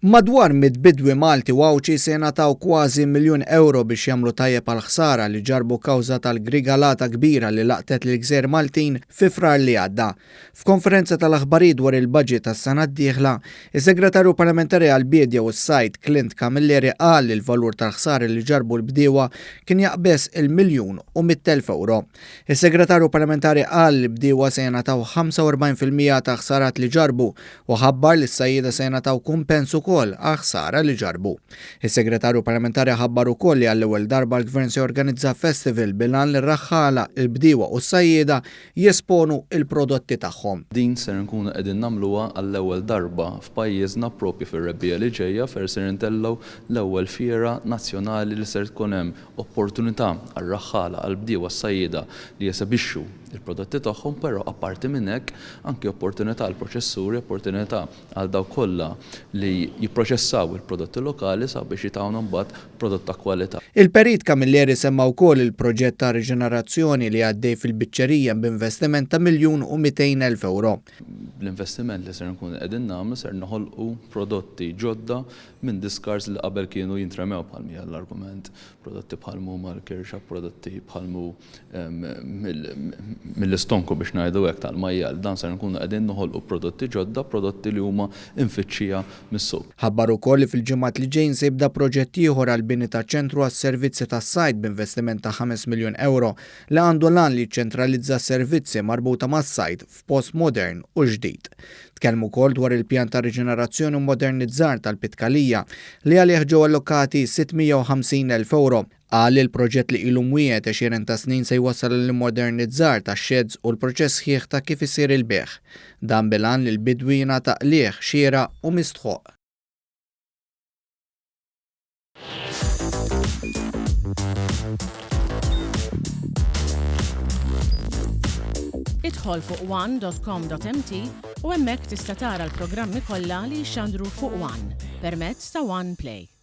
Madwar mitt bidwi Malti u Għawdxi se jingħataw kważi miljun ewro biex jagħmlu tajjeb għall-ħsara li ġarrbu kawża tal-grigalata kbira li laqtet lill-gżejjer Maltin fi Frar li għadda. F'konferenza tal-aħbarijiet dwar il-budget għas-sena d-dieħla, is-Segretarju Parlamentari għall-Biedja u s-Sajd Clint Camilleri qal li l-valur tal-ħsara li ġarrbu l-bdiewa kien jaqbeż il-miljun u 100,000 ewro. Is-Segretarju Parlamentari qal li l-bdiewa se jingħataw 45% ta' ħsarat li ġarrbu u ħabbar li s-sajjieda se jingħataw kumpens ukoll għall-ħsara li ġarrbu. Is-Segretarju Parlamentari ħabbar ukoll li għall-ewwel darba l-Gvern se jorganizza festival bil-għan li r-raħħala, il-bdiewa u s-sajjieda jesponu l-prodotti tagħhom. Din ser inkunu qegħdin nagħmluha għall-ewwel darba f'pajjiżna propju fir-rebbiegħa li ġejja fejn ser intellgħu l-ewwel fiera nazzjonali li ser tkun hemm opportunità għar-raħħala, għall-bdiewa, għas-sajjieda li jesebixxu l-prodotti tagħhom, però apparti minn hekk anki opportunità għall-proċessuri, opportunità għal dawk kollha li jipproċessaw il-prodotti lokali sabiex jitawna mbagħad prodott ta' kwalità. Il-Perit Camilleri semma wkoll il-proġett ta' riġenerazzjoni li għaddej fil-biċċerija b'investiment ta' 1,200,000 ewro. Bl-investiment li ser nkunu qegħdin nagħmlu ser noħolqu prodotti ġodda minn discards li qabel kienu jintremew bħal hija l-argument, prodotti bħal m'huma l-kirxa, prodotti bħal m'hu mill-istonku biex ngħidu hekk tal-majjal. Dan ser nkunu qegħdin noħolqu prodotti ġodda, prodotti li huma mfittxija mis-suq. Ħabbar ukoll li fil-ġimgħat li ġejjin se jibda proġett ieħor għall-bini ta' ċentru għas-servizzi tas-sajd b'investiment ta' ħames miljun ewro li għandu l-għan li jiċċentralizza s-servizzi marbuta mas-sajd f'post modern u ġdid. Tkellmu wkoll dwar il-pjan ta' riġenerazzjoni u modernizzar tal-Pitkalija li għalih ġew allokati 650,000 ewro. Qal li l-proġett li ilu mwiegħed għexieren ta' snin se jwassal għall-immodernizzar tax-sheds u l-proċess sħiħ ta' kif isir il-bejgħ. Dan bil-għan li l-bidwi jingħata qligħ xieraq u mistħoqq. Idħol fuq one.com.mt u hemmhekk tista' tara l-programmi kollha li jixxandru fuq One permezz ta' One Play.